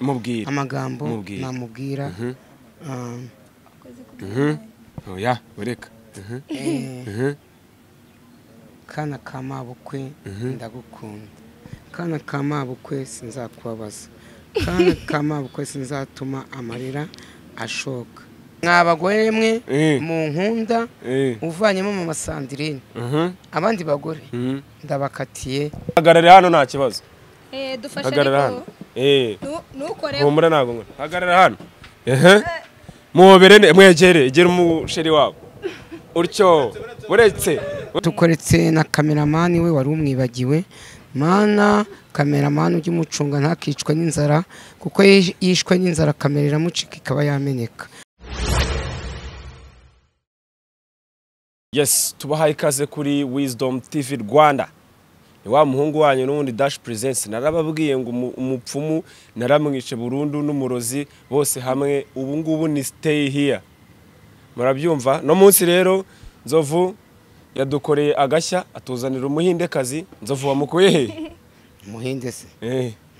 Mubwira amagambo namubwira. Oya, ureka. Kana kamabukwe ndagukunda. Kana kamabukwe sinzakubabaza. Kana kamabukwe sinzatuma amarira ashoka. Mwabagore mwe mu nkunda uvanyemo mama Sandrine. Abandi bagore ndabakatiye. Hagarara hano nta kibazo. Dufashe ariko. Nukore. Humura nago ngo. Hagarara hano. Muhobere mwegere egera umusheri wabo. Urcyo uretse tukoretse na cameraman we wari umwibagiwe. Mana cameraman ujye umucunga ntakicwe n'inzara kuko yishwe n'inzara kamera iramucika ikaba yameneka. Yes, tubahaye ikaze kuri Wisdom TV Rwanda. Ni wa muhungu wanyu n'ubundi Dash Presence. Narababwiye ngo umupfumu naramwishe burundu n'umurozi bose hamwe, ubu ngubu ni stay here. Murabyumva? No munsi rero Nzovu yadukoreye agashya atuzanira umuhindekazi. Nzovu wamukuye he? Umuhinde se?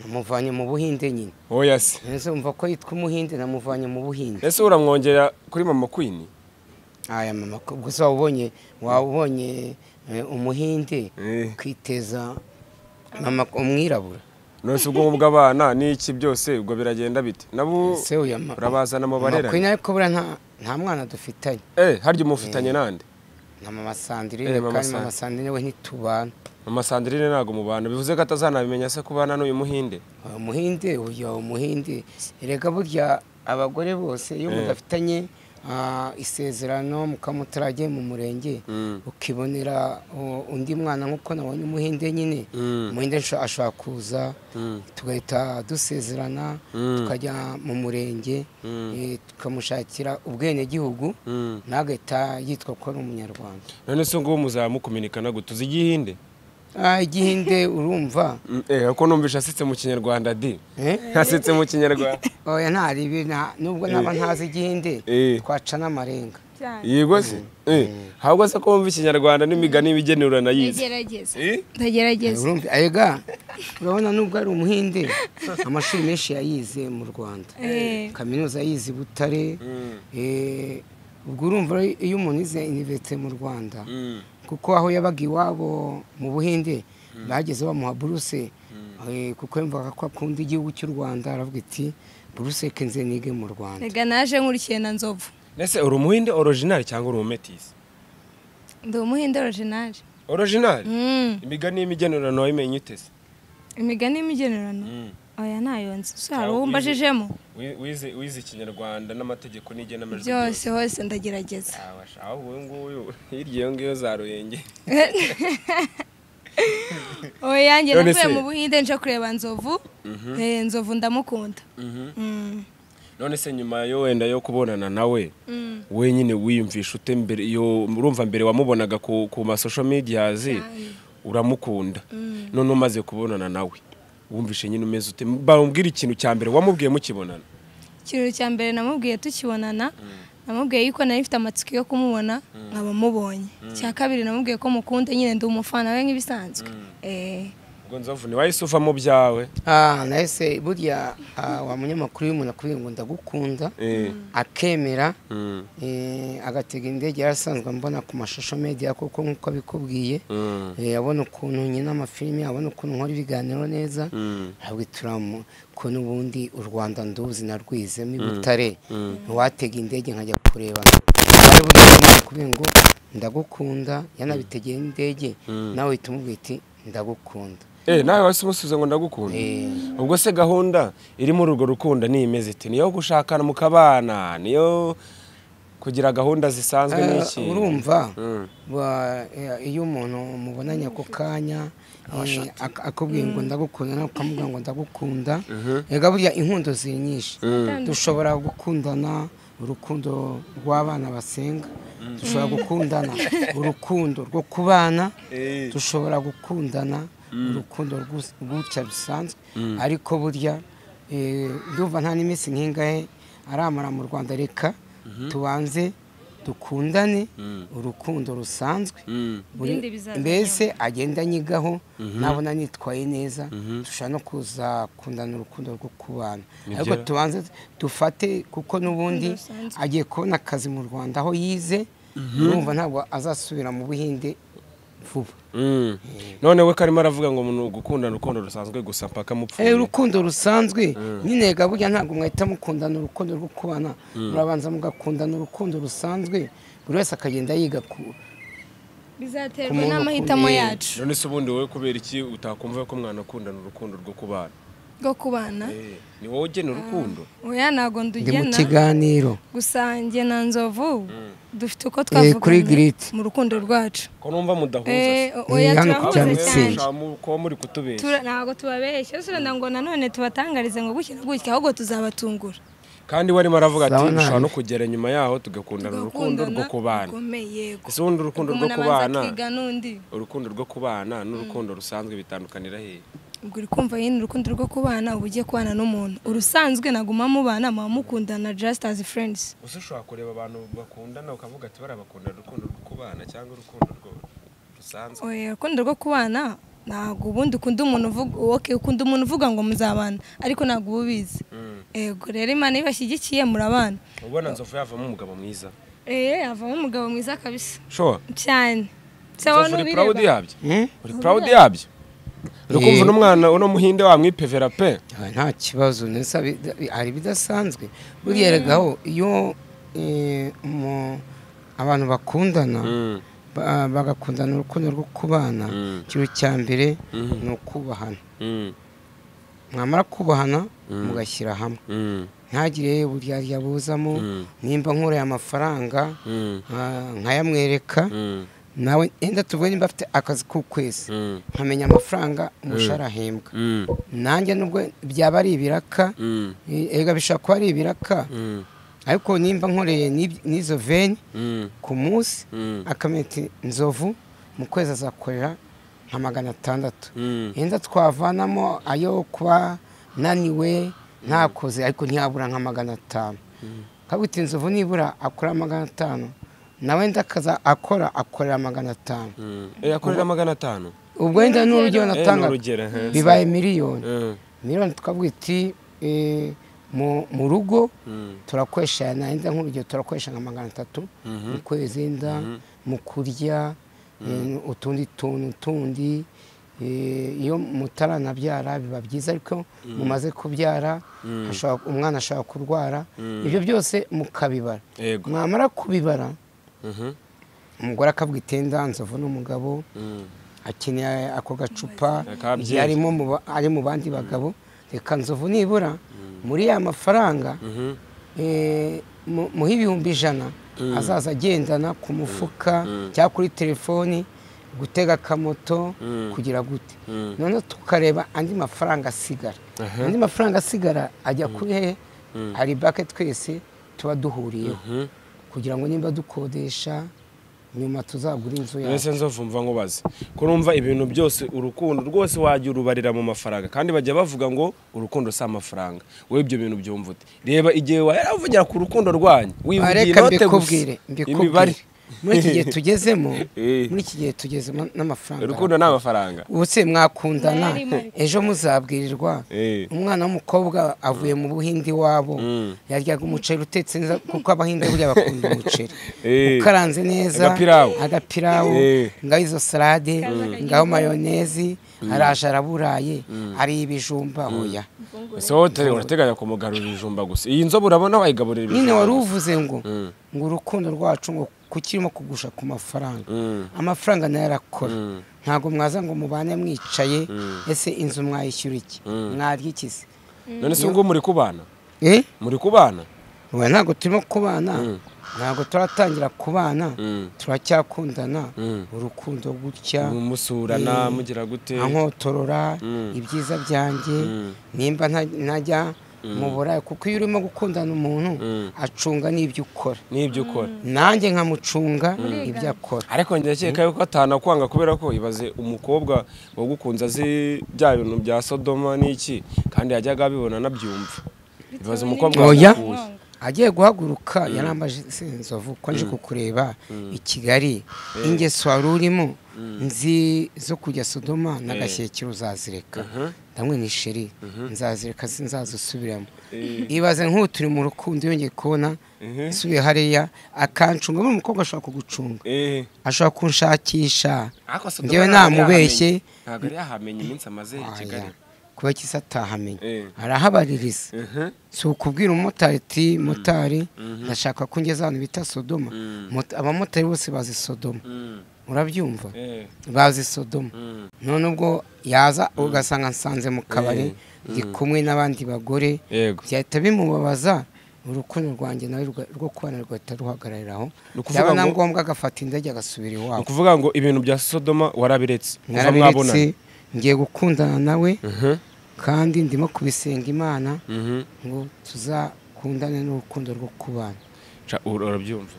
Namuvanye mu Buhinde nyine. Oya se. Ese umva ko yitwa umuhinde, namuvanye mu Buhinde. Ese uramwongera kuri mama Queen? Aya mama gusa wabonye umuhinde kwiteza mama umwirabura. None ubwo bw'abana n'iki byose ubwo biragenda bite? Nabo urabazana mu barera. Queen ariko bura nta mwana dufitanye. Harya umufitanye nande? Na mama Sandrine, kandi mama Sandrine we ntitubana. Mama Sandrine nago mubana, bivuze ko atazanabimenya se kubana n'uyu muhinde. Umuhinde uyu muhinde erega burya abagore bose iyo mudafitanye isezerano mukamutarage mu murenge ukibonera undi mwana nkuko nabonye umuhinde nyine, umuhinde ashobora kuza tugahita dusezerana tukajya mu murenge tukamushakira ubwenegihugu nagahita yitwa ko ari umunyarwanda. None se ngo muzamukominikana gute? Uzi igihinde? Igihinde urumva ko numvisha asetse mu kinyarwanda di. Asetse mu kinyarwanda. Oya ntari ibi nubwo naba ntazi igihinde twaca n'amarenga. Yego se? Ahubwo se ko wumva ikinyarwanda n'imigani ibigenura nayize. Ndagerageza. Ndagerageza. Urumva ega urabona nubwo ari umuhinde amashuri menshi yayize mu Rwanda. Kaminuza yize i Butare. Ubwo urumva iyo umuntu yize université mu Rwanda kuko aho yabaga iwabo mu Buhinde bageze bamuha buruse kuko yumvaga ko akunda igihugu cy'u Rwanda, aravuga iti buruse kenze nige mu Rwanda. Ega naje nkurikiye na Nzovu. Nese uri umuhinde original cyangwa uri umumetisi? Ndi umuhinde original. Original? Imigani y'imigenurano wayimenye ute se? Imigani y'imigenurano? Oya nayo nzi. So hari uwo mbajijemo? Wize ikinyarwanda n'amategeko n'igenamajwi byose hose ndagerageza. Aho uyu nguyu hirya iyo ngiyo za Ruhenge. Oya njye navuye mu Buhinde nje kureba Nzovu. Nzovu ndamukunda. None se nyuma yo wenda yo kubonana nawe wenyine wiyumvisha ute mbere yo urumva mbere wamubonaga ku ma social medias uramukunda, none umaze kubonana nawe wumvishe nyine umeze ute? Bamubwira ikintu cya mbere wamubwiye mukibonana. Ikintu cya mbere namubwiye tukibonana, namubwiye yuko nari mfite amatsiko yo kumubona nkaba mubonye. Cya kabiri namubwiye ko mukunda nyine ndi umufana we nk'ibisanzwe. Ubwo Nzovu ni wahise uva mu byawe? Nahise burya wa munyamakuru y'umuntu akubwiye ngo ndagukunda akemera agatega indege yarasanzwe mbona ku mashusho media kuko nkuko abikubwiye abona ukuntu nyina amafilimi, abona ukuntu nkora ibiganiro neza, abwituramo ko n'ubundi u Rwanda nduzi narwizemo i Butare, watega indege nkajya kureba. Kubwiye ngo ndagukunda yanabitegeye indege nawe itumubwiye iti ndagukunda. Nawe wese umusubiza ngo ndagukunda. Ubwo se gahunda iri muri urwo rukundo ni imeze ite? Niyo gushakana mukabana, niyo kugira gahunda zisanzwe n'iki? Urumva iyo umuntu mubonanye ako kanya akubwiye ngo ndagukunda nawe ukamubwira ngo ndagukunda, ega burya inkundo ziri nyinshi. Dushobora gukundana urukundo rw'abana basenga, dushobora gukundana urukundo rwo kubana, dushobora gukundana urukundo rw'utya bisanzwe. Ariko burya ndumva nta n'iminsi nk'ingahe aramara mu Rwanda, reka tubanze Dukundane urukundo rusanzwe, mbese agenda anyigaho, nabona nitwaye neza dushobora no kuzakundana urukundo rwo kubana. Ariko tubanze dufate, kuko n'ubundi agiye kubona akazi mu Rwanda aho yize, urumva ntabwo azasubira mu Buhinde vuba. None we karimo aravuga ngo umuntu gukundana urukundo rusanzwe gusa mpaka mupfuye. Urukundo rusanzwe nyine ga burya ntabwo mwahita mukundana urukundo rwo kubana, murabanza mugakundana urukundo rusanzwe, buri wese akagenda yiga ku bizaterwa n'amahitamo yacu. None se ubundi wowe kubera iki utakumva ko mwana akundana urukundo rwo kubana? Rwo kubana? Ni wowe ugena urukundo? Oya ntago ndugena. Ndi mu kiganiro. Gusa njye na Nzovu dufite uko twavuganye mu rukundo rwacu. Ko numva mudahuza. Oya turahuza cyane. Ko muri kutubeshya. Ntago tubabeshya, usubira ngo nanone tubatangarize ngo gutya na gutya, ahubwo tuzabatungura. Kandi warimo aravuga ati dushobora no kugera nyuma yaho tugakundana urukundo rwo kubana. Ese ubundi urukundo rwo kubana, urukundo rwo kubana n'urukundo rusanzwe bitandukanira hehe? Ubwo uri kumva nyine urukundo rwo kubana uba ugiye kubana n'umuntu, urusanzwe naguma mubana muba mukundana just as friends. Uzi ushobora kureba abantu bakundana ukavuga ati barabakundana urukundo rwo kubana cyangwa urukundo rwo rusanzwe. Oya urukundo rwo kubana ntabwo ubundi ukunda umuntu uvuga okay, ukunda umuntu uvuga ngo muzabana, ariko ntabwo uba ubizi. Ego rero Imana ibashyigikiye murabana. Ubona Nzovu yavamo umugabo mwiza? Avamo umugabo mwiza kabisa. Sure. Cyane. Sawa uri proud yabyo? Uri proud yabyo? Urukumva n'umwana uno muhinde wamwipevera pe? Nta kibazo, nesa ari bidasanzwe. Buriya regaho iyo abantu bakundana bagakundana urukundo rwo kubana, ikintu cya mbere ni ukubahana. Mwamara kubahana mugashyira hamwe, ntagire uburyarya buzamo. Nimba nkoreye amafaranga nkayamwereka, nawe enda tuvuge nimba afite akazi k'ukwezi nkamenya amafaranga umushahara ahembwa, nanjye nubwo byaba ari ibiraka, ega bishobora kuba ari ibiraka, ariko nimba nkoreye n'izo veni ku munsi, akamenya ati Nzovu mu kwezi azakorera nka 600, yenda twavanamo ayo kuba naniwe ntakoze, ariko ntiyabura nka 500. Kavuga ati Nzovu nibura akora 500, nawe ndakaza akora akorera 500. Akorera 500. Ubwo wenda n'urugero natanga bibaye miliyoni. Miliyoni tukavuga iti mu rugo turakoresha nenda nk'urugero turakoresha nka 300 mu kwezi, nda mu kurya utundi tuntu tundi. Iyo mutaranabyara biba byiza, ariko mumaze kubyara umwana ashobora kurwara, ibyo byose mukabibara. Mwamara kubibara, umugore akavuga iti Nzovu n'umugabo akeneye ako gacupa yarimo ari mu bandi bagabo, reka Nzovu nibura muri ya mafaranga muhe 100,000 azaza agendana ku mufuka cyangwa kuri telefoni, gutega akamoto kugira gute. None tukareba andi mafaranga asigara, andi mafaranga asigara ajya kuri he? Hari bake twese tuba duhuriyeho kugira ngo nimba dukodesha nyuma tuzagura inzu yacu. Mbese Nzovu mva nkubaze, ko numva ibintu byose urukundo rwose wajya urubarira mu mafaranga, kandi bajya bavuga ngo urukundo si amafaranga, wowe ibyo bintu byumva ute? Reba igihe waravugira ku rukundo rwanyu wivugiye inote gusa, imibare muri iki gihe tugezemo, muri iki gihe tugezemo n'amafaranga. Urukundo n'amafaranga. Ubu se mwakundana ejo muzabwirirwa umwana w'umukobwa avuye mu Buhindi wabo, yaryaga umuceri utetse neza, kuko Abahinde burya bakunda umuceri ukaranze neza, agapirawu, ngaho izo salade, ngaho mayonezi, araje araburaye, ari ibijumba. Oya ese wowe urateganya kumugarurira ibijumba gusa? Iyi nzobe urabona wayigaburira ibijumba nyine. Wari uvuze ngo ngo urukundo rwacu ngo kukirimo kugusha ku mafaranga, amafaranga nayo arakora. Ntabwo mwaza ngo mubane mwicaye, ese inzu mwayishyura iki, mwarya iki se? None se ubwo muri kubana? Muri kubana? Oya ntabwo turimo kubana, ntabwo turatangira kubana, turacyakundana urukundo gutya, musurana mugira gute, ankotorora ibyiza byanjye, nimba ntajya mu burayi, kuko iyo urimo gukundana umuntu acunga n'ibyo ukora, nanjye nkamucunga ibyo akora. Ariko ndakeka yuko atanakwanga, kubera ko ibaze umukobwa wagukunze azi bya bintu bya Sodoma n'iki, kandi yajyaga abibona anabyumva. Ibaze umukobwa Oya Agiye guhaguruka yarambaje Nzovu ko nje kukureba i Kigali, ingeso wari urimo nzi zo kujya Sodoma n'agashyekero uzazireka. Ndamwe ni sheri nzazireka sinzazusubiramo. Ibaze nk'ubu turi mu rukundo yongeye kubona nsubiye hariya akancunga. Buri mukobwa ashobora kugucunga, ashobora kunshakisha. Njyewe namubeshye ntabwo yari yahamenye iminsi amaze i Kigali. Kuba kisa atahamenye arahabaririza. Si ukubwira umumotari ati motari ndashaka ko ngeza ahantu bita Sodoma. Abamotari bose bazi Sodoma, urabyumva, bazi Sodoma. None ubwo yaza ugasanga nsanze mu kabari ndi kumwe n'abandi bagore, byahita bimubabaza. Urukundo rwanjye nawe rwo kubana rugahita ruhagarariraho, byaba na ngombwa agafata indege agasubira iwabo. Ni ukuvuga ngo ibintu bya Sodoma warabiretse? Narabiretse, ngiye gukundana nawe kandi ndimo kubisenga Imana ngo tuzakundane n'urukundo rwo kubana. Urabyumva?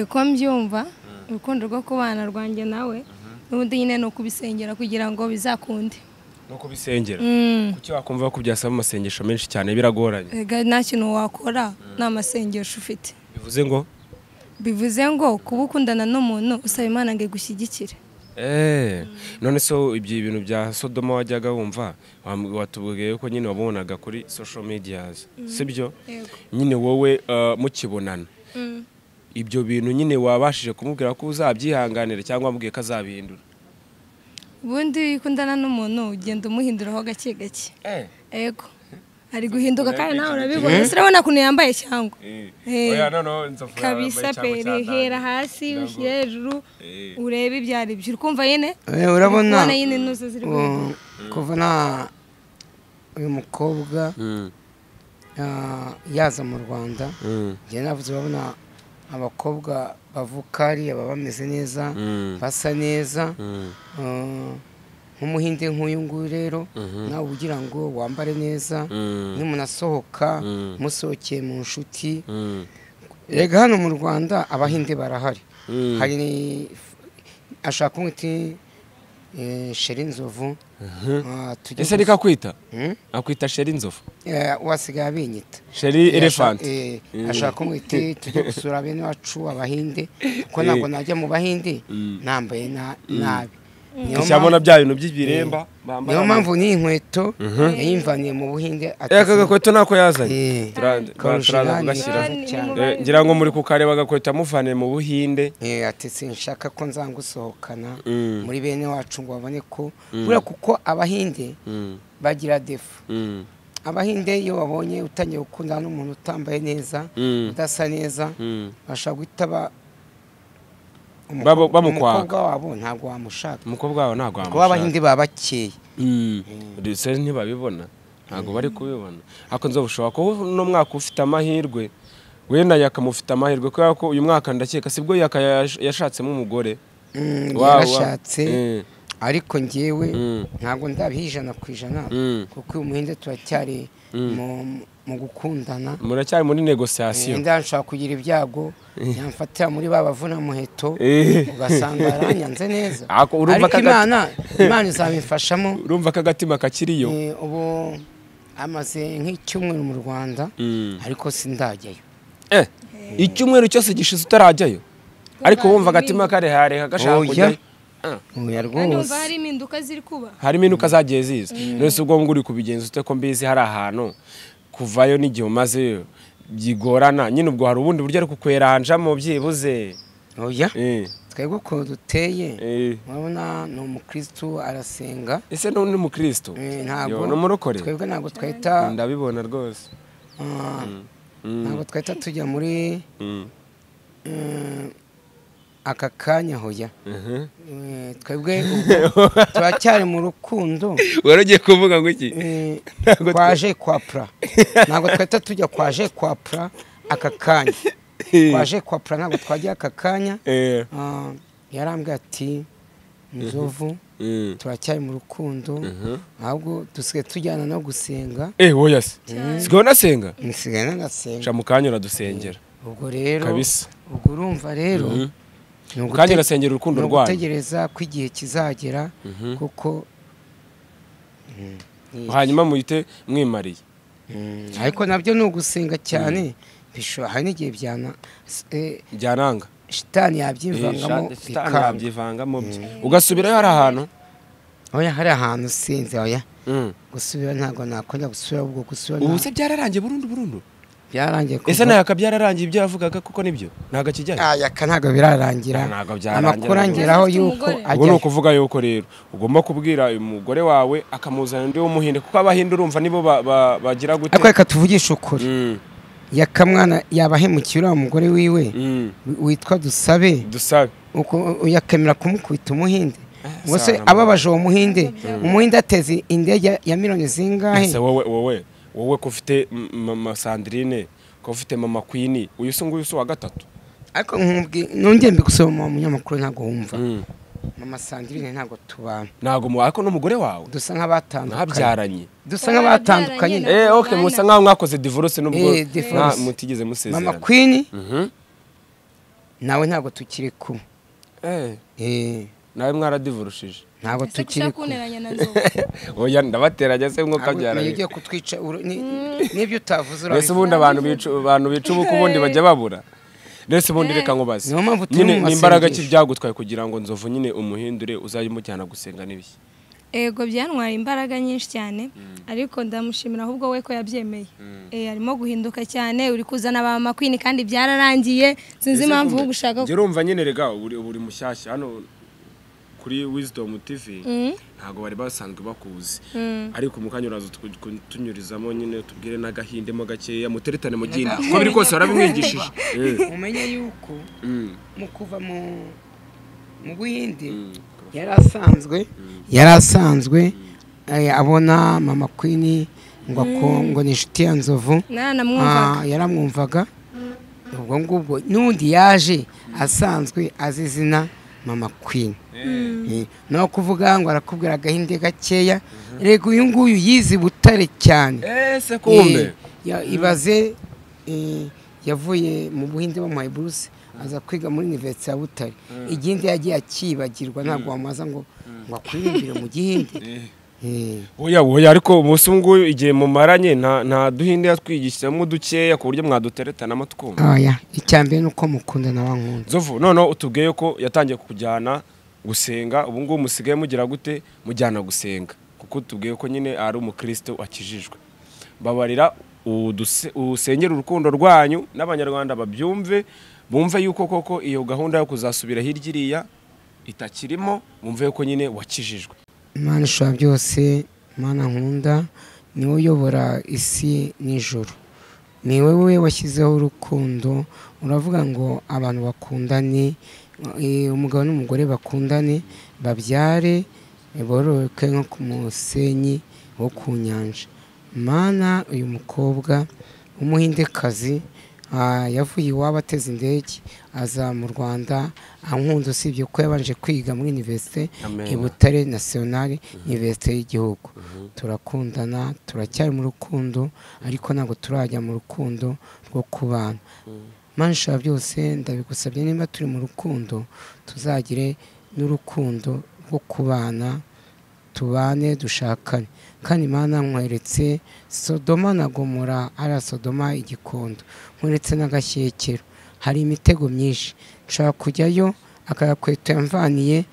Ko mbyumva, urukundo rwo kubana rwanjye nawe n'ubundi nyine ni ukubisengera kugira ngo bizakunde. No kubisengera? Kuki wakumva ko byasaba amasengesho menshi cyane? Biragoranye. Nta kintu wakora nta masengesho ufite. Bivuze ngo? Bivuze ngo kuba ukundana n'umuntu usaba Imana ngo igushyigikire. None so ibyo ibintu bya Sodoma wajyaga wumva watubwiye ko nyine wabonaga kuri social medias, sibyo? Nyine wowe mukibonana ibyo bintu nyine wabashije kumubwira ko uzabyihanganira cyangwa wamubwiye ko azabihindura? Ubundi iyo ukundana n'umuntu ugenda umuhinduraho gake gake. Yego, ari guhinduka kandi nawe urabibona. Ese urabona ukuntu yambaye cyangwa? Kabisa pe, hera hasi ushyire hejuru urebe ibyo ari byo. Urikumva nyine? Urabona kuva na uyu mukobwa yaza mu Rwanda, njye navuze urabona abakobwa bavuka hariya baba bameze neza, basa neza. Nk'umuhinde nk'uyu nguyu rero nawe ugira ngo wambare neza, nimunasohoka musohokeye mu nshuti. Rega hano mu Rwanda abahinde barahari. Hari ashaka kumwita Sheri Nzovu. Ese reka kwita? Akwita Sheri Nzovu? Wasigaye abinyita Sheri Elephant. Ashaka kumwita tujye gusura bene wacu abahinde, kuko ntabwo najya mu bahinde nambaye nabi. Cyabona bya bintu by'ibiremba. Niyo mpamvu n'iyi nkweto yayimvaniye mu Buhinde. Aka gakweto nako yazanye turaza kugashyira. Ngira ngo muri kukareba agakweto amuvaniye mu Buhinde. Ati sinshaka ko nzangusohokana muri bene wacu ngo babone ko buriya, kuko abahinde bagira defu. Abahinde iyo babonye utangiye gukundana n'umuntu utambaye neza, udasa neza, bashobora guhita bamukwaka. Umukobwa wabo ntabwo wamushaka. Umukobwa wabo ntabwo wamushaka. Kuko abahinde baba bakeye. Ndetse ntibabibona, ntabwo bari kubibona. Ariko Nzovu ushobora kuba uno mwaka ufite amahirwe, we na Yaka mufite amahirwe, kubera ko uyu mwaka ndakeka sibwo Yaka yashatsemo umugore. Yarashatse, ariko njyewe ntabwo ndabiha 100% kuko uyu muhinde turacyari mu gukundana, muracyari muri negociation. Ndashaka kugira ibyago yamfatira muri babavuna muheto ugasanga aranyanze neza. Ariko Imana izabimfashamo. Urumva ko agatima kakiriyo. Ubu amaze nk'icyumweru mu Rwanda, ariko sindajyayo. Icyumweru cyose gishize utarajyayo? Ariko wumva agatima karehareha gashaka kujyayo? Oya rwose. Hari impinduka ziri kuba. Hari impinduka zagiye ziza. None ubwo ngo uri kubigenza ute ko mbizi hari ahantu kuvayo n'igihe umaze byigorana nyine, ubwo hari ubundi buryo ari kukweranjamo byibuze? Oya, twebwe uko duteye urabona ni umukristo arasenga. Ese ni umukristo? Ntabwo ni umurokore. Twebwe ntabwo twahita, ndabibona rwose, ntabwo twahita tujya muri aka kanya. Hoya twebwe turacyari mu rukundo. Wari ugiye kuvuga ngo iki? Kwaje kwa pra, ntabwo twahita tujya kwaje kwa pra aka kanya. Kwaje kwa pra ntabwo twajya aka kanya. Yarambwiye ati Nzovu turacyari mu rukundo, ahubwo dusigaye tujyana no gusenga. Oya se sigaye unasenga? Nsigaye nanasenga. Ca mu kanya uradusengera. Ubwo rero kabisa, ubwo urumva rero kandi urasengera urukundo rwanyu, gutegereza ko igihe kizagera, kuko hanyuma muhite mwimariye. Ariko nabyo ni ugusenga cyane. Bishobora hari n'igihe byana byananga shitani yabyivangamo bikanga ugasubirayo hari ahantu. Oya hari ahantu sinzi oya. Gusubira ntabwo nakongera gusubira ubwo gusubira. Ubu se byararangiye burundu burundu? Byarangiye kuva. Ese nayo akabyararangiye ibyo yavugaga kuko nibyo? Ntago akijyayo. Aya ntago birarangira. Amakuru angeraho yuko ajya. Ubwo ni ukuvuga yuko rero ugomba kubwira umugore wawe akamuzana undi w'umuhinde kuko abahinde urumva nibo bagira gute. Ariko reka tuvugishe ukuri. Yakamwana yabahemukiye uriya mugore wiwe witwa Dusabe. Dusabe. Uko yakemera kumukubita umuhinde. Ngo se ababaje uwo muhinde, umuhinde ateze indege ya miliyoni zingahe? Ese wowe wowe ko ufite mama Sandrine, ko ufite mama Queen, uyu se nguyu se wa gatatu. Ariko nkubwi nongeye mbigusoma mu munyamakuru ntago wumva. Mama Sandrine ntago tubana. Ntago mu ariko n'umugore wawe. Dusa nk'abatandukanye. Ntabyaranye. Dusa nk'abatandukanye. Okay musa nkaho mwakoze divorce nubwo mutigeze musezerana. Mama Queen nawe ntago tukiri kumwe. Nawe mwaradivurushije. Ntabwo tukiri kumwe. Oya ndabateranya se mwuka byaranye. Ugiye kutwica nibyo utavuze urabivuze. Ese ubundi abantu bica ubuko ubundi bajya babura. Ndetse ubundi reka nkubaze. Nyine ni imbaraga ki byagutwaye kugira ngo Nzovu nyine umuhindure uzaye umujyana gusenga n'ibiki? Ego byantwaye imbaraga nyinshi cyane ariko ndamushimira ahubwo we ko yabyemeye. Arimo guhinduka cyane uri kuzana ba mama Queen kandi byararangiye sinzi impamvu ubu gushaka. Njye urumva nyine rega uri mushyashya hano kuri Wisdom TV ntago bari basanzwe bakuzi ariko mukanya uraza tunyurizamo nyine tubwire n'agahinde mo gakeya muteretane mu gindi ko biri kose warabimwigishije. Umenye yuko mu kuva mu Buhinde yarasanzwe abona mama Queen ngo ngo ni inshuti ya Nzovu yaramwumvaga ubwo ngubwo n'undi yaje asanzwe azizina mama Queen. No kuvuga ngo arakubwira agahinde gakeya rego uyu nguyu yize Butare cyane. Ese kumbe ibaze yavuye mu Buhinde bamuhaye buruse aza kwiga muri Université ya Butare. Igihinde yagiye akibagirwa ntabwo wamaza ngo akuririmbire mu gihinde. Oya ariko umunsi nguyu igihe mumaranye nta duhinde yatwigishamo dukeya ku buryo mwaduteretanamo twumva. Oya icyambere nuko mukunda na wankunda. Nzovu none utubwiye ko yatangiye kukujyana gusenga ubu ngubu musigaye mugira gute mujyana gusenga kuko tubwiye ko nyine ari umukristo wakijijwe. Babarira usengera urukundo rwanyu n'abanyarwanda babyumve bumve yuko koko iyo gahunda yo kuzasubira hirya iriya itakirimo bumve yuko nyine wakijijwe. Imana ishobora byose, Imana nkunda, niwe uyobora isi n'ijuru, ni wowe washyizeho urukundo. Uravuga ngo abantu bakundane, umugabo n'umugore bakundane, babyare bororoke nko ku musenyi wo ku nyanja. Mana uyu mukobwa w'umuhindekazi yavuye iwabo ateze indege aza mu Rwanda ankunda usibye ko yabanje kwiga muri Université i Butare Nationale Université y'igihugu. Turakundana turacyari mu rukundo ariko ntabwo turajya mu rukundo rwo kubana. Mansha byose ndabigusabye nimba turi mu rukundo tuzagire n'urukundo rwo kubana tubane dushakane. Kandi Imana nkweretse Sodoma na Gomora, ari Sodoma igikondo, nkweretse n'agashyekero. Hari imitego myinshi nshobora kujyayo akagakweto yamvaniye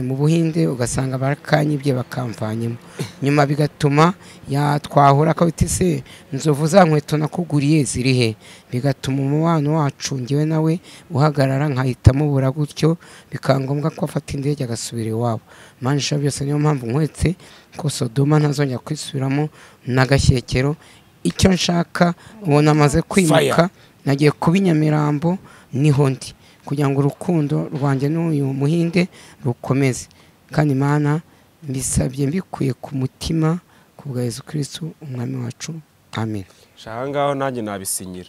mu Buhinde ugasanga barakanyibye bakamvanyemo, nyuma bigatuma yatwahura akabiti se Nzovu za nkweto nakuguriye ziri he, bigatuma umubano wacu ngewe nawe uhagarara nkahita mubura gutyo, bikangombwa ko afata indege agasubira iwabo. Manisha byose niyo mpamvu nkwetse ko Sodoma ntazongera kwisubiramo n'agashyekero. Icyo nshaka ubona amaze kwimuka nagiye kuba Nyamirambo niho ndi kugira ngo urukundo rwanjye n'uyu muhinde rukomeze. Kandi Imana mbisabye mbikuye ku mutima ku bwa Yesu Kristo umwami wacu, amen. Shaka ngaho nanjye nabisinyira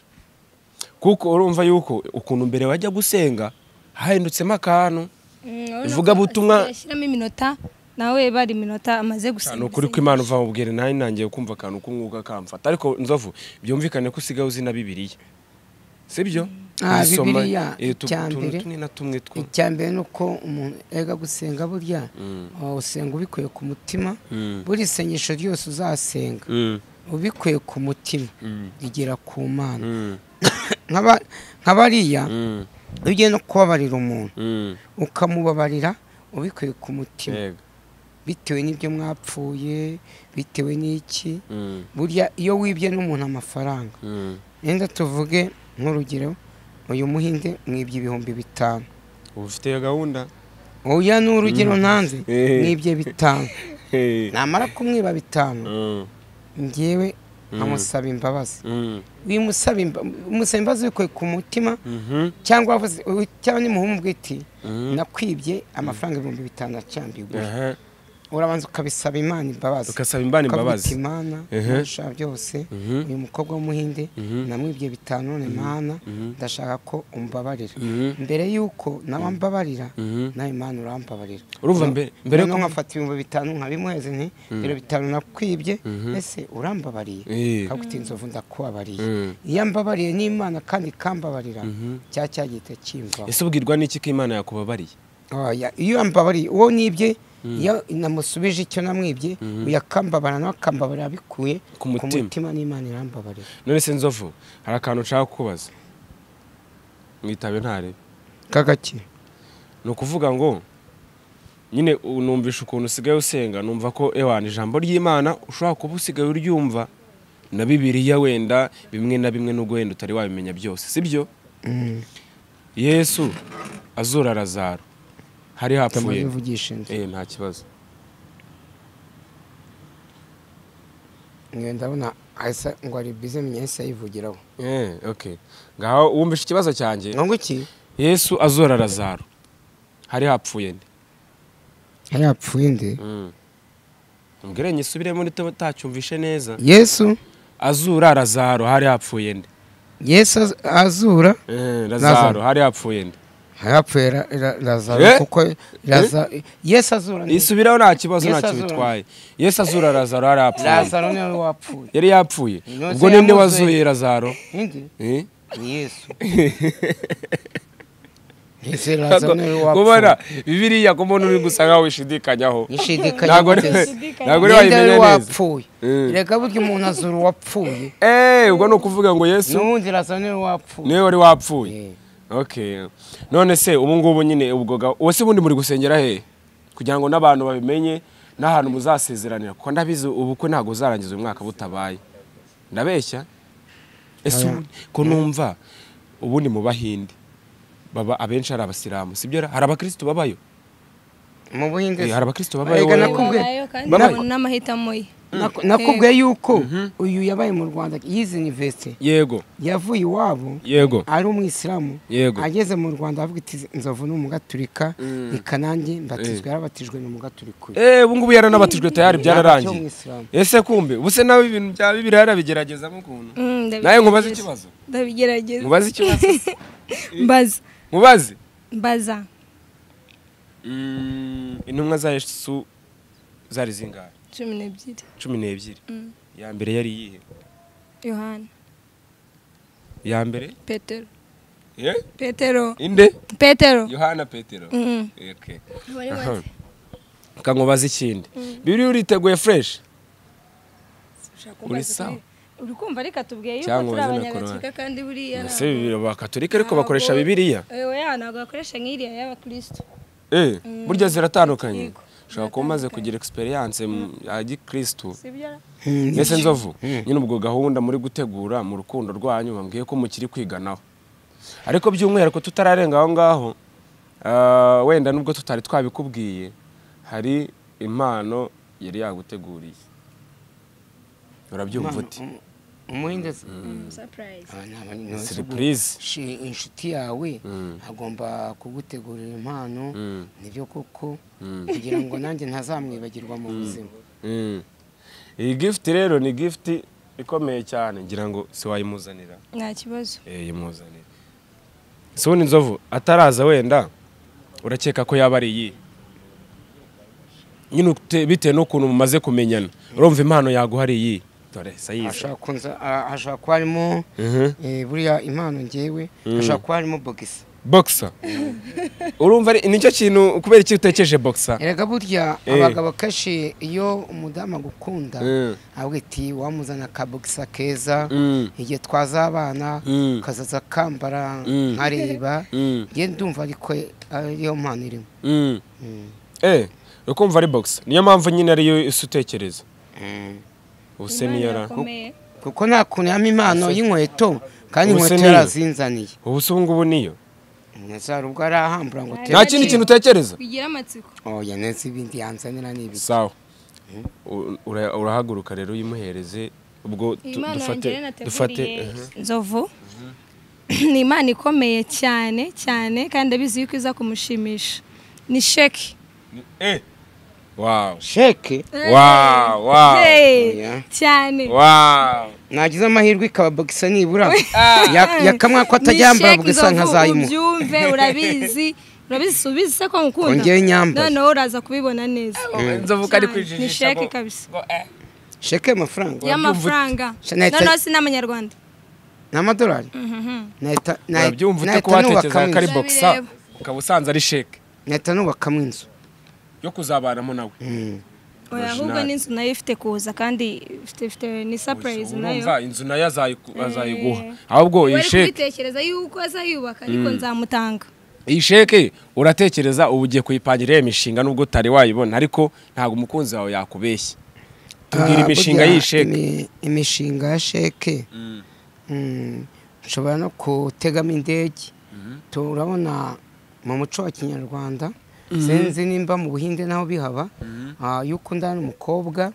kuko urumva yuko ukuntu mbere wajya gusenga hahindutsemo akantu ivuga butumwa yashyiramo iminota nawe bari iminota amaze gusenga. Nukuri ko Imana uva mubwire nawe nangiye kumva akantu k'umwuka kamfata. Ariko Nzovu byumvikane ko usigaye uzi na Bibiliya sibyo? Bibiliya icyambere nuko umuntu ega gusenga burya usenga ubikuye ku mutima, buri sengesho ryose uzasenga Ubikuye ku mutima bigera ku Mana. Nk'abariya iyo ugiye no kubabarira umuntu ukamubabarira ubikuye ku mutima bitewe n'ibyo mwapfuye, bitewe n'iki. Burya iyo wibye n'umuntu amafaranga, yenda tuvuge nk'urugero uyu muhinde mwibye 5000. Ufite iyo gahunda? Oya, ni urugero ntanze, mwibye 5. Namara kumwiba 5, ngewe amusaba imbabazi. Wimusaba imbabazi ubikuye ku mutima, cyangwa cyangwa nimuhumubwe iti nakwibye amafaranga 5000 acyambigura. Urabanza ukabisaba Imana imbabazi. Ukasaba Imana imbabazi. Imana ndashaka byose, uyu mukobwa w'umuhinde namwibye 5 none Imana ndashaka ko umbabarira. Mbere yuko nawe mbabarira, nawe Imana urambabarira. Urumva mbere ko nkafata 5000 nkabimuheze nti dore 5 nakwibye, ese urambabariye? Kaguti Nzovu ndakubabariye. Iyo mbabariye n'Imana kandi ikambabarira, cya cyagita kimva. Ese ubwirwa n'iki ko Imana yakubabariye? Oya, iyo ambabariye uwo nibye, iyo namusubije icyo namwibye, uyakambabara nawe akambabarira bikuye ku mutima, n'Imana irambabarira. None se Nzovu, hari akantu nshaka kubaza mwitabe ntare kagaki. Ni ukuvuga ngo nyine numvisha ukuntu usigaye usenga, numva ko ewana ijambo ry'Imana ushobora kuba usigaye uryumva na Bibiliya wenda bimwe na bimwe nubwo wenda utari wabimenya byose, sibyo? Yesu azura Lazaro hari hapfuye. Nta kibazo. Ndabona ahise ngo ari bize menya yivugiraho. Okay. Ngaho wumvishe ikibazo cyanjye. Ngo iki? Yesu azura Lazaro hari hapfuye nde? Hari hapfuye nde? Mbwire nyisubiremo nitacyumvishe neza. Yesu azura Lazaro hari hapfuye nde? Yesu azura Lazaro hari hapfuye nde? Harapfuye Lazaro kuko Yesu azura. Isubiraho nta kibazo, ntacyo bitwaye. Yesu azura Lazaro hari hapfuye. Lazaro niwe wapfuye. Yari yapfuye. Ubwo ninde wazuye Lazaro? Ni Yesu. Yesu Lazaro niwe wapfuye. Kubona Bibiliya ko umuntu uri gusa nkaho wishidikanyaho. Ntabwo uri wayimenya neza. Wapfuye. Reka burya umuntu azura uwapfuye. Ubwo ni ukuvuga ngo Yesu n'ubundi Lazaro niwe wapfuye. Niwe wari wapfuye. Okay. None se ubu ngubu nyine ubwo uwo se bundi muri gusengera he? Kugira ngo n'abantu babimenye n'ahantu muzasezeranira, kuko ndabizi ubukwe ntago uzarangiza uyu mwaka butabaye. Ndabeshya? Ese ko numva ubundi mu Bahinde baba abenshi ari abasilamu, sibyo? Hari abakristo babayo mu Buhinde? Hari abakristo babayo. Babayo n'amahitamo ye. Nakubwiye yuko uyu yabaye mu Rwanda yize university. Yego. Yavuye iwabo. Yego. Ari umwisilamu. Yego. Ageze mu Rwanda avuga iti Nzovu ni umugaturika, reka nanjye mbatizwe, yarabatijwe ni umugaturika. Ubu ngubu yaranabatijwe tayari byararangiye. Ese kumbe ubuse nawe ibintu bya Bibiliya yarabigeragezamo ukuntu. Naye nkubaze ikibazo. Ndabigerageza. Nkubaze ikibazo. Mbaza. Nkubaze? Mbaza. Intumwa za Yesu zari zingahe? 12. 12. Ya mbere yari iyihe? Yohana. Ya mbere? Petero. Petero. Inde? Petero. Yohana Petero. Okay. Kankubaza ikindi. Bibiliya uriteguye fresh? Uri sawa? Uri kumva reka tubwiye yuko turi abanyagatolika kandi buriya. Ese Bibiliya abakatolika ariko bakoresha Bibiliya? Oya, ntabwo bakoresha nk'iriya y'abakristo. Burya ziratandukanye. Ushobora kuba umaze kugira experience ya gikristo. Mbese Nzovu, nyine ubwo gahunda muri gutegura mu rukundo rwanyu bambwiye ko mukiri kwiganaho. Ariko by'umwihariko tutararenga aho ngaho, wenda nubwo tutari twabikubwiye, hari impano yari yaguteguriye. Urabyumva uti? Umuhinde surprise. Surprise. Inshuti yawe agomba kugutegurira impano, nibyo koko, kugira ngo nanjye ntazamwibagirwa mu buzima. Iyi gift rero ni gift ikomeye cyane, ngira ngo si wayimuzanira. Nta kibazo. Yimuzanira. Se ubundi Nzovu ataraza wenda urakeka ko yaba ari iyi? Nyine bitewe n'ukuntu mumaze kumenyana, urumva impano yaguha ari iyi? Dore sayize. Ashaka kuba harimo buriya impano ngewe, ashaka kuba harimo bogisi. Boxer. Urumva nicyo kintu kubera iki utekeje boxer? Erega burya abagabo kenshi iyo umudamu agukunda avuga ati wamuzana ka boxer keza igihe twazabana kazaza kambara nkareba ngiye ndumva ariko ariyo mpano irimo. Ukumva ari boxer niyo mpamvu nyine ariyo isutekereza. Ubuse niyo ra kuko nta kuntu yama impano y'inkweto kandi inkweto yarazinzaniye. Ubuse ubu ngubu niyo Nazar ubwo arahambura ngo nta kindi kintu utekereza bigira amatsiko. Oya nese ibindi yanzanira nibi. Sawa. Urahaguruka rero uyimuhereze ubwo dufate Nzovu. Ni imana ikomeye cyane cyane kandi abizi yuko iza kumushimisha. Ni sheki. Wow. Sheki. Wow, wow. Cyane. Wow. Nagize amahirwe ikaba boxer nibura. Yakamwa ko atajyambara boxer nkazayimu. Ubyumve urabizi. Urabizi ubizi se ko ngukunda. Ongeye nyambaye. Noneho uraza kubibona neza. Nzovu kari kwijijisha. Ni sheki kabisa. Sheki y'amafaranga. Y'amafaranga. Noneho si n'amanyarwanda. N'amadolari. Urabyumva ute ko watekereza ko ari boxer ukaba usanze ari sheki. Nahita nubakamo inzu yo kuzabanamo nawe. Oya ahubwo n'inzu nayo ifite kuza kandi ifite ni surprise nayo. Urumva inzu nayo azayiguha. Ahubwo iyi sheke ubitekereza yuko azayubaka ariko nzamutanga. Iyi sheke uratekereza ubu ugiye kuyipangira imishinga nubwo utari wayibona ariko ntago umukunzi wawe yakubeshya. Tubwira imishinga y'iyi sheke. Imishinga ya sheke. Nshobora no kutegamo indege. Turabona mu muco wa Kinyarwanda sinzi nimba mu Buhinde naho bihaba iyo ukundana n'umukobwa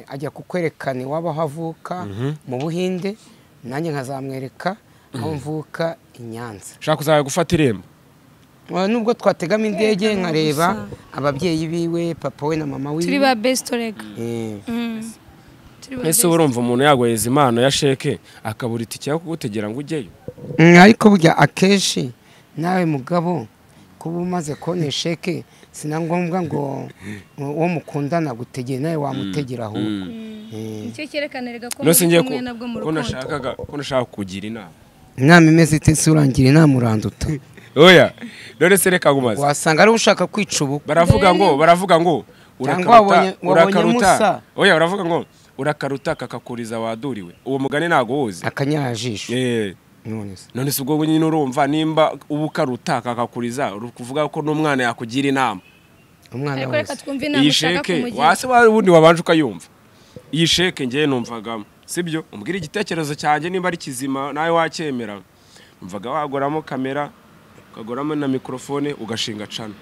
ajya kukwerekana iwabo aho avuka mu Buhinde nanjye nkazamwereka aho mvuka i Nyanza. Ushaka kuzajya gufata irembo nubwo twategamo indege nkareba ababyeyi biwe papa we na mama wiwe turi ba best rega. Ese urumva umuntu yagoheza impano ya sheke akabura itike yo kugutegera ngo ujyeyo? Ariko burya akenshi nawe mugabo kuba umaze kubona sheke sina ngombwa ngo uwo mukundana gutegera nawe wamutegera ahubwo. Nicyo cyerekana rega ko muri kumwe nabwo mu rukundo. Ko nashaka kugira inama. Inama imeze ite se urangira inama uranduta? Oya none se reka ngumaze. Wasanga ari ushaka kwica ubu. Baravuga ngo urakaruta. Oya baravuga ngo urakaruta kakakuriza waduriwe. Uwo mugani ntago wuzi. Akanyajisho. None se ubwo nyine urumva nimba ubukaruta kakakuriza kuvuga ko n'umwana yakugira inama. Umwana wese. Iyi sheke wase ubundi wabanje ukayumva. Iyi sheke ngiye numvagamo. Sibyo? Umbwira igitekerezo cyanjye nimba ari kizima nawe wacyemera. Numvaga wagoramo kamera, ukagoramo na microphone ugashinga cano.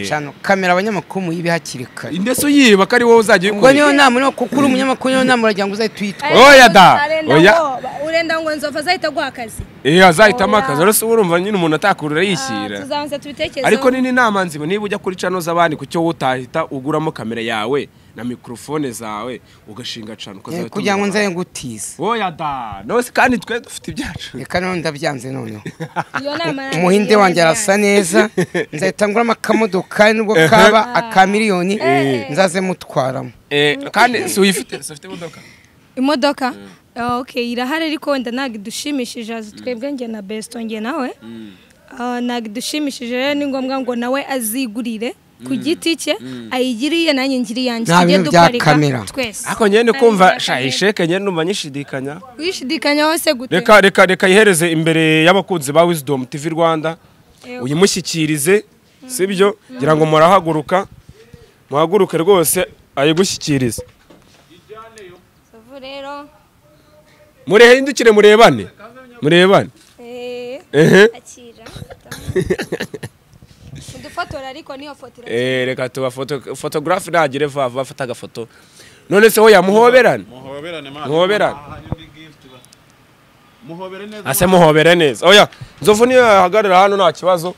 Cano kamera abanyamakuru muyibe hakiri kare. Indeso yiba ko ari wowe uzajya uyikora. Ubwo niyo nama no kuko uri umunyamakuru niyo nama uragira ngo uzahite uyitwa. Oya da. Oya. Urenda ngo Nzovu azahita aguha akazi. Azahitamo akazi. Rero urumva nyine umuntu atakurura yishyira. Tuzabanza tubitekerezeho. Ariko nini nama nzima niba ujya kuri cano z'abandi kucyo utahita uguramo kamera yawe na microphone zawe ugashinga cano ukazahita kugira ngo nzaye ngutize. Oya da. Nose kandi twe dufite ibyacu. Reka none ndabyanze noneho. Iyo nama umuhinde wanjye arasa neza nzahita nguramo akamodoka nubwo kaba aka miliyoni nzaze mutwaramo. Kandi si uyifite ufite imodoka? Imodoka okay irahari ariko wenda ntabwo idushimishije twebwe nge na Besto nge nawe ntabwo idushimishije rero ni ngombwa ngo nawe azigurire ku giti cye ayigiriye nanjye ngiri yanjye tujye duparika twese. Ariko njye ndi kumva isheke njye ndumva nyishidikanya. Wishidikanya hose gute? Reka ihereze imbere y'abakunzi ba Wisdom TV Rwanda uyimushyikirize sibyo ngira ngo murahaguruka muhaguruke rwose ayigushyikirize. Rero murehindukire murebane. Akira udufotora ariko niyo foto reka tuba photographe nagire vava afata agafoto. None se ho yamuhoberane muhoberane ase muhobere neza. Oya Nzovu niyo yahagarara hano nta kibazo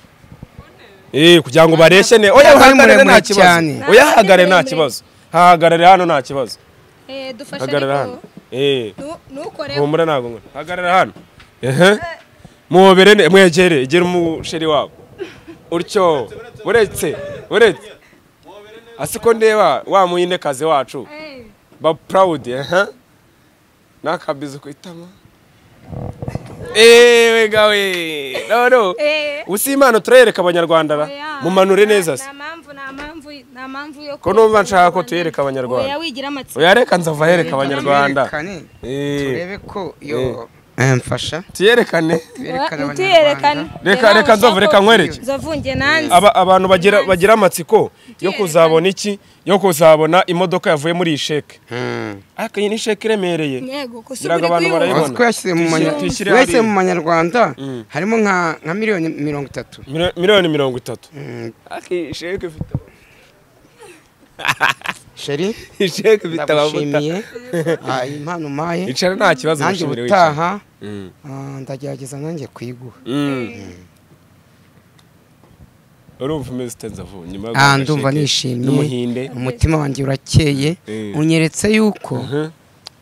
kugira ngo bareshye ne. Oya hagarare nta kibazo. Oya hagarare nta kibazo. Hagarare hano nta kibazo. Dufashe ariko nukore humura ntago ngo hagarara hano. Muhobere mwegere igera umusheri wabo utyo uretse asiko ndeba wa muyindekazi wacu ba proud nakabizo ku itama. Ewe gawe no usi impano turayereka abanyarwanda ra mumanure neza se. Nta mpamvu yo ko numva nshaka ko tuyereka abanyarwanda. Oya wigira amatsiko. Oya reka nzava yereka abanyarwanda. Turebe ko yo mfasha. Tuyerekane. Tuyerekane. Reka nzova reka nkwereke. Nzovunge nanze. Abantu bagira amatsiko yo kuzabona iki? Yo kuzabona imodoka yavuye muri iyi sheke. Ariko iyi ni sheke iremereye. Yego ko abantu barayibona. Ko yashyize mu wese mu manyarwanda harimo nka miliyoni 30. Miliyoni 30. Ariko iyi sheke ifite Sheri isheke ifite amavuta. Impano maye. Icara nta kibazo nanjye ubutaha ndagerageza nanjye kuyiguha. Urumva umeze ute Nzovu nyuma yo ndumva nishimye, umutima wanjye urakeye, unyeretse yuko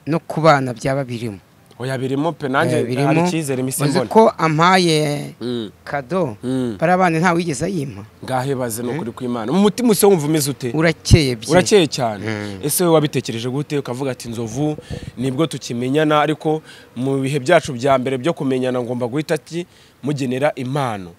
no kubana byaba birimo. Oya birimo pe nanjye hari icyizere imisi mbona. Uzi ko ampaye kado barabana nta wigeze ayimpa. Ngahe baze no kuri kw'Imana. Mu mutima use wumva umeze ute? Urakeye bye. Urakeye cyane. Ese wowe wabitekereje gute ukavuga ati Nzovu nibwo tukimenyana ariko mu bihe byacu bya mbere byo kumenyana ngomba guhita ati mugenera impano.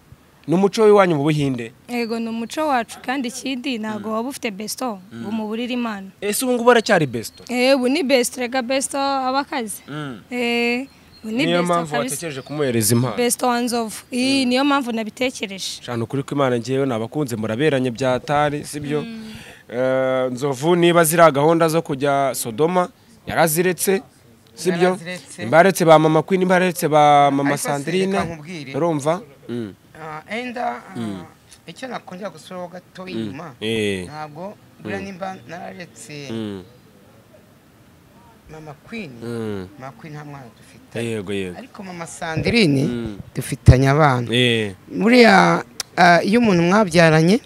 Ni umuco w'iwanyu mu Buhinde? Yego ni umuco wacu kandi ikindi ntago waba ufite besto ngo umuburire impano. Ese ubu ngubu aracyari besto? Ubu ni besto, rega besto abakazi. Ubu ni niyo besto mpamvu kabisa. Watekereje kumuhereza impano? Besto wa Nzovu. Iyi niyo mpamvu nabitekereje. Shana ukuri kw'Imana ngewe nabakunze muraberanye byatari sibyo? Nzovu niba zira gahunda zo kujya Sodoma yaraziretse sibyo? Imbaretse ba mama Queen, imbaretse ba mama Sandrine. Urumva? Enda icyo nakongera gusura gato inyuma ntabwo buriya nimba nararetse mama Queen, mama Queen nta mwana dufite. Yego yego. Ariko mama Sandrine dufitanye abana. Buriya iyo umuntu mwabyaranye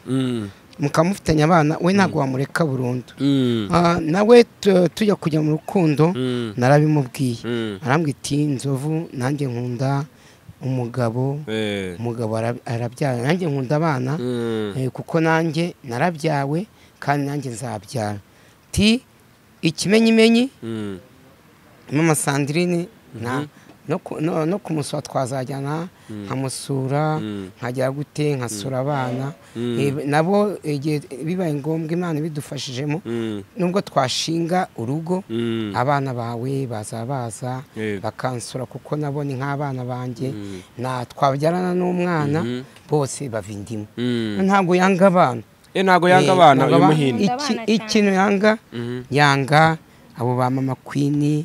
mukamufitanye abana we ntabwo wamureka burundu. Nawe tujya kujya mu rukundo narabimubwiye. Arambwira ati Nzovu nanjye nkunda umugabo, umugabo arabyara nanjye nkunda abana kuko nanjye narabyawe kandi nanjye nzabyara. Ti ikimenyimenyi mama Sandrine na no kumusura twazajyana nkamusura nkajya gute nkasura abana nabo bibaye ngombwa Imana bidufashijemo nubwo twashinga urugo abana bawe bazabaza bakansura kuko nabo ni nk'abana banjye na twabyarana n'umwana bose bava indimu. Ntabwo yanga abana. Ntabwo yanga abana uyu Muhinde. Ikintu yanga yanga abo ba mama Queen,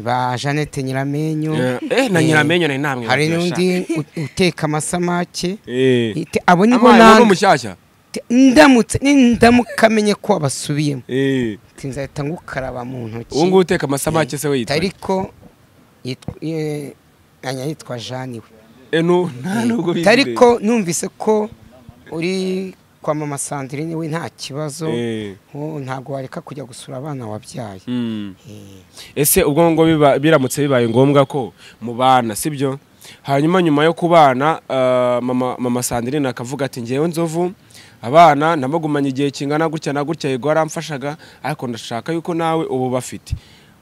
ba Jeannette Nyiramenyo. Na Nyiramenyo ni namwe. Hari n'undi uteka amasamake. Abo nibo nanga. Umushyashya. Ndamutse ndamukamenye ko abasubiyemo. Tinzahita ngukaraba mu ntoki. Uwo nguwo uteka amasamake se we yitwa? Ariko yitwa Jeanne we. No nta nubwo bizi. Ariko numvise ko uri kwa mama Sandrine we nta kibazo, ntabwo wareka kujya gusura abana wabyaye. Ese ubwo ngo biramutse bibaye ngombwa ko mubana sibyo? Hanyuma nyuma yo kubana mama Sandrine akavuga ati ngewe Nzovu abana namagumanye igihe kingana gutya na gutya yego aramfashaga ariko ndashaka yuko nawe ubu bafite.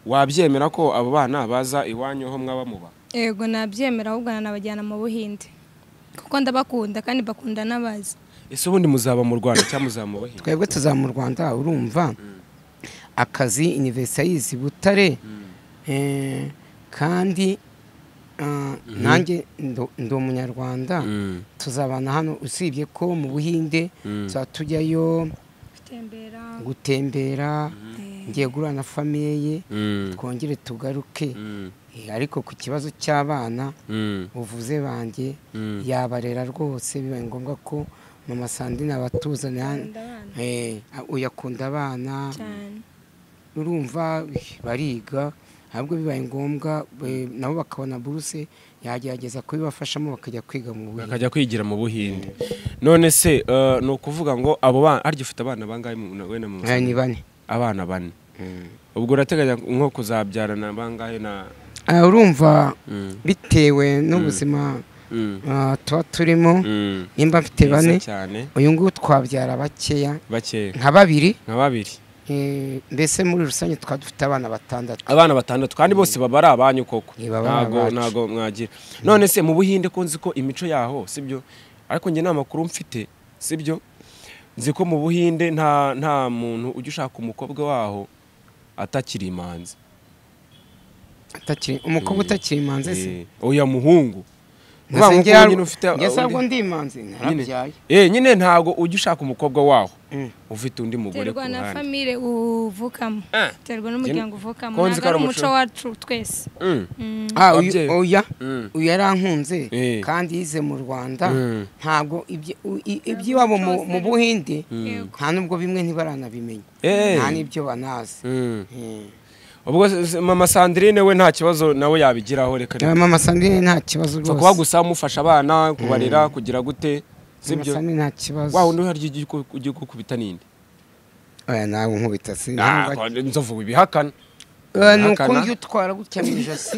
Wabyemera ko abo bana baza iwanyu ho mwaba muba? Yego nabyemera ahubwo nanabajyana mu Buhinde. Kuko ndabakunda kandi bakunda nabazi. Ese ubundi muzaba mu Rwanda cyangwa muzaba mu Buhinde? Twebwe tuzaba mu Rwanda urumva akazi university yizi Butare kandi nanjye ndi umunyarwanda tuzabana hano usibye ko mu Buhinde tuzatujyayo gutembera ngiye gura na famiye ye twongere tugaruke. Ariko ku kibazo cy'abana uvuze banjye yabarera rwose bibaye ngombwa ko mama Sandrine abatuzana uyakunda abana urumva bariga ahubwo bibaye ngombwa nabo bakabona buruse yagerageza kubibafashamo bakajya kwiga mu Buhinde, bakajya kwigira mu Buhinde. None se ni ukuvuga ngo abo bana arya ufite abana bangahe we na mama? Ni bane. Abana bane. Ubwo urateganya nko kuzabyarana bangahe na urumva bitewe n'ubuzima tuba turimo nimba mfite bane uyu nguyu twabyara bakeya nka babiri Mbese muri rusange tukaba dufite abana batandatu. Abana batandatu kandi bose baba ari abanyu koko. Ntago mwagira. None se mu Buhinde ko nzi ko imico yaho sibyo, ariko njye nta makuru mfite sibyo, nzi ko mu Buhinde nta muntu ujya ushaka umukobwa waho atakiri imanzi. Atakiri umukobwa utakiri imanzi se? Oya muhungu. Nge ndi imanzi narabyaye. Nyine ntago ujya ushaka umukobwa waho ufite undi mugore ku ruhande. Terwa na famille uvukamo. Terwa n'umuryango uvukamo. Ntabwo ari umuco wacu twese. Oya uyu yarankunze kandi yize mu Rwanda, ntago iby'iwabo mu Buhinde nta nubwo bimwe ntibaranabimenya, nta n'ibyo banazi. Ubwo mama Sandrine we nta kibazo nawe yabigiraho? Reka mama Sandrine nta kibazo rwose. Kuba gusa mufasha abana kubarera kugira gute sibyo? Mama Sandrine nta kibazo. Wa undi harya ugiye gukubita ninde? Oya nawe nkubita si nzovu ibihakana. Nuko njye utwara gutya mu ijosi.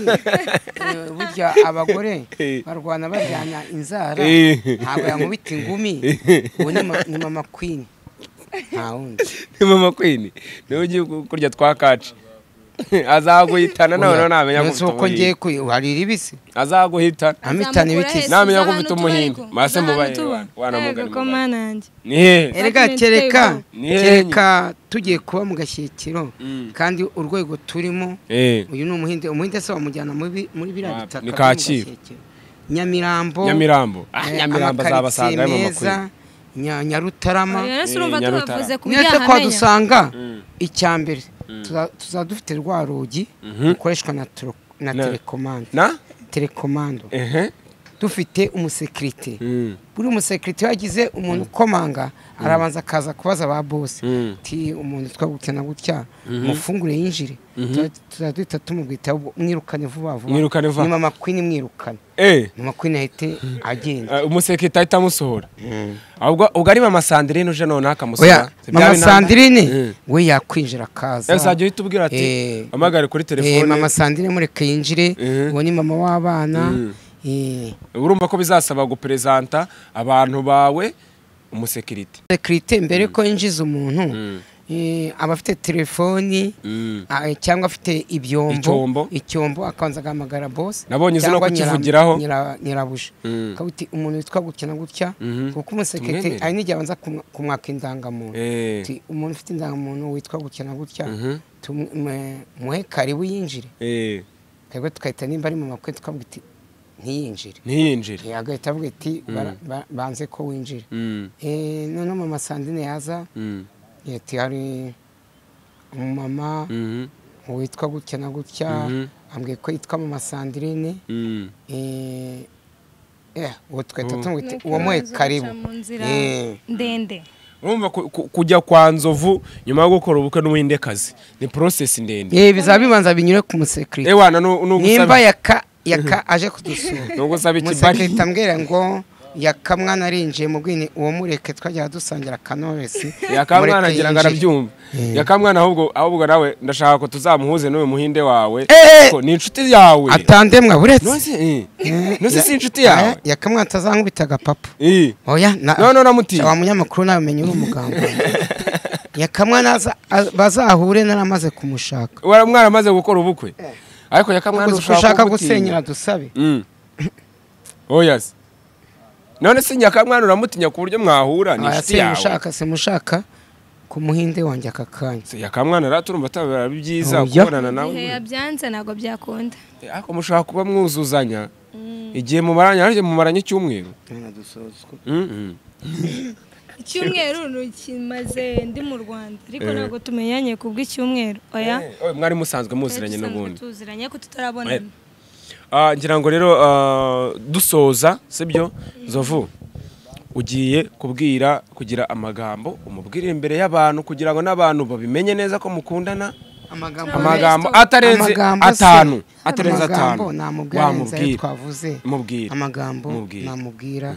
Burya abagore barwana bajyana inzara, ntabwo yankubita ingumi. Ubu ni mama Queen, nta wundi. Ni mama Queen niwe ugiye kurya twakaca. Azaguhitana none namenya ko uko ngiye kuharira ibisi. Azaguhitana amitana ibiti namenya ko ufite umuhinde mase mubaye wanamugana. Erega kereka tugiye kuba mu gashyikiro kandi urwego turimo uyu ni umuhinde. Umuhinde se wamujyana muri biriya bitaka ni Kacyiru, Nyamirambo. Nyamirambo Nyamirambo azabasanga mu makuru Nyarutarama. Nese kwa dusanga icyambere tuzaba dufite rwa rugi rukoreshwa na telekomando. Na telekomando. Dufite umusekirite. Buri umusekirite yagize umuntu ukomanga arabanza akaza kubaza ba boss ti umuntu twa gutya na gutya mufungure yinjire. Tuzaduhita tumubwita mwirukane vuba vuba. Ni mama Queen mwirukane. Mama Queen ahite agenda. Umusekirite ahita amusohora. Ahubwo ubwo ari mama Sandrine uje none akamusohora. Mama Sandrine we yakwinjira akaza. Yazajya uhita ubwira ati amagare kuri telefone. Mama Sandrine mureke yinjire, uwo ni mama w'abana. Urumva ko bizasaba gupresenta abantu bawe umusekirite. Sekirite mbere ko yinjiza umuntu aba afite telefoni cyangwa afite ibyombo, icyombo akabanza agahamagara boss. Nabonye izo no kukivugiraho nyirabuja kabuti umuntu witwa gutya na gutya, kuko umusekirite ari n'igihe abanza kumwaka indangamuntu. Umuntu ufite indangamuntu witwa gutya na gutya muhe karibu yinjire. Twebwe tukahita nimba ari mu makwe tukavuga iti ntiyinjire. Ntiyinjire. Agahita avuga ati banze ko winjira. Noneho mama Sandrine yaza ati hari umumama witwa gutya na gutya, ambwiye ko yitwa mama Sandrine. Uwo twahita tumwita uwo muhe karibu. Ndende. Urumva kujya kwa Nzovu nyuma yo gukora ubukwe n'uwindekazi ni process ndende. Bizaba bibanza binyure ku musekirite. Ewana nimba yaka aje kudusura. Nubwo sabe ikibari. Umusekirite ambwira ngo yaka mwana arinjiye mu bwini uwo mureke twajya dusangira kanoresi. Yaka mwana agira ngo arabyumva. Yaka mwana ahubwo nawe ndashaka ko tuzamuhuze n'uyu muhinde wawe. Ko ni inshuti yawe. Atandemwa buretse. Nose si inshuti yawe. Yaka mwana atazankubita agapapa. Oya na no namuti. Wa munyamakuru nawe menye uri umuganga. Yaka mwana bazahure naramaze kumushaka. Wara mwana amaze gukora ubukwe. Ariko yaka mwana ushaka gusenyera dusabe. Oya. None se nyakamwana uramutinya ku buryo mwahura ni inshuti yawe? Simushaka ku muhinde wanjye aka kanya. Yakamwana raturumva atabara byiza kubonana nawe. Yabyanze ntago byakunda. Ariko mushaka kuba mwuzuzanya igihe mumaranye, ariko mumaranye icyumweru. Icyumweru nukimaze ndi mu Rwanda ariko ntago tumenyanye kubwo icyumweru. Oya. Mwari musanzwe muziranye n'ubundi. Tuziranye ko tutarabonana. Ngira ngo rero dusoza sibyo Nzovu ugiye kubwira kugira amagambo umubwire imbere y'abantu kugira ngo n'abantu babimenye neza ko mukundana. Amagambo atarenze atanu, atarenze atanu wamubwira. Twavuze amagambo namubwira.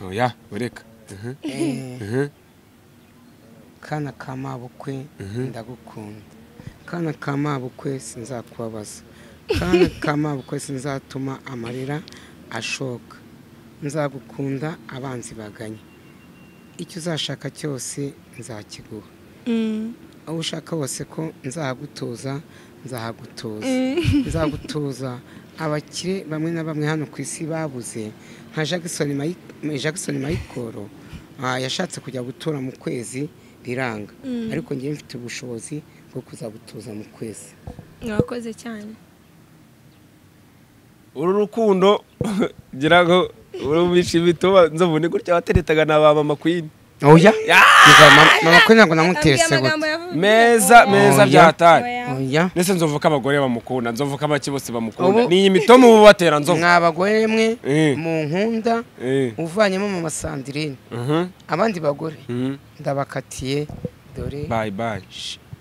Oya ureka. Kana kamabukwe ndagukunda. Kana kamabukwe sinzakubabaza. Kana kamabukwe sinzatuma amarira ashoka. Nzagukunda abanzi baganye. Icyo uzashaka cyose nzakiguha. Aho ushaka hose ko nzahagutuza, nzahagutuza. Nzagutuza abakire bamwe na bamwe hano ku isi babuze, nka Jackson Michael yashatse kujya gutura mu kwezi biranga, ariko ngiye mfite ubushobozi bwo kuzagutuza mu kwezi. Mwakoze cyane. Uru rukundo ngira ngo urumvisha imitoba nzobone gutya wateretaga na ba mama Queen. Oya, mama Queen ntabwo namuterese gute. Meza meza byatari. Oya. Nese nzovuka abagore bamukunda, nzovuka abaki bose bamukunda. Ni imitomo ubu batera nzovuka. Mwa bagore mwe mu nkunda uvanyemo mama Sandrine. Abandi bagore ndabakatiye dore. Bye bye.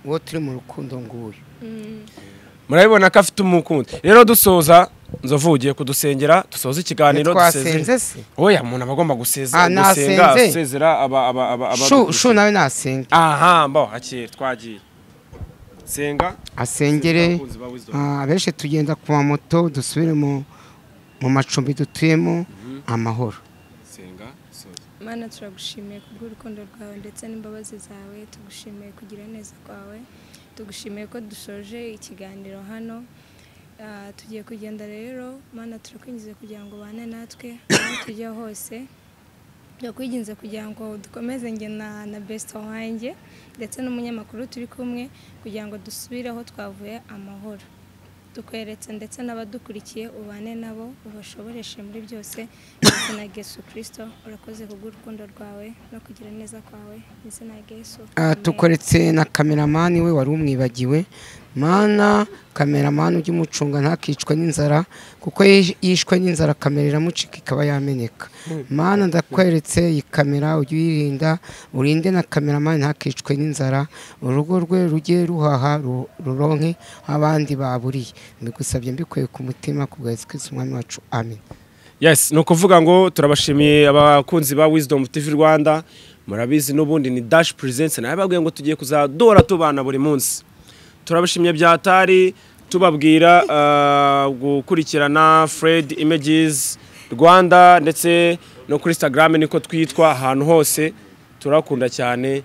Uwo turi mu rukundo nguyu. Murabibona ko afite umukundo. Rero dusoza nzovu ugiye kudusengera dusoza ikiganiro dusenze se. Oya, umuntu abagomba guseza gusenga asezera aba shu nawe nasenga. Aha mbo akiri twagiye. Senga asengere abenshi tugenda ku moto dusubire mu macumbi dutuyemo amahoro. Senga soza. Mana turagushimiye kubw'urukundo rwawe ndetse n'imbabazi zawe, tugushimiye kugira neza kwawe, tugushimiye ko dusoje ikiganiro hano. Tugiye kugenda rero Mana turakwingize kugira ngo bane natwe aho tujya hose, turakwinginze kugira ngo dukomeze nge na best wanjye ndetse n'umunyamakuru turi kumwe kugira ngo dusubire aho twavuye amahoro. Tukweretse ndetse n'abadukurikiye ubane nabo ubashoboreshe muri byose ndetse na Yesu Kristo. Urakoze kubw'urukundo rwawe no kugira neza kwawe ndetse na Yesu. Tukoretse na kameramani we wari umwibagiwe. Mana kameramani ujye umucunga ntakicwe n'inzara, kuko yishwe n'inzara kamera iramucika ikaba yameneka. Mana ndakweretse iyi kamera ujye uyirinda, urinde na kameramani ntakicwe n'inzara, urugo rwe rujye ruhaha ruronke abandi baburiye. Mbigusabye mbikuye ku mutima ku bwa Yesu Kristo Umwami wacu, amen. Yes, no kuvuga ngo turabashimiye abakunzi ba Wisdom TV Rwanda. Murabizi n'ubundi ni Dash Presents, nababwiye ngo tugiye kuzadora tubana buri munsi. Turabashimye byatari tubabwira gukurikirana Fred Images Rwanda ndetse no kuri Instagram niko twitwa ahantu hose. Turakunda cyane.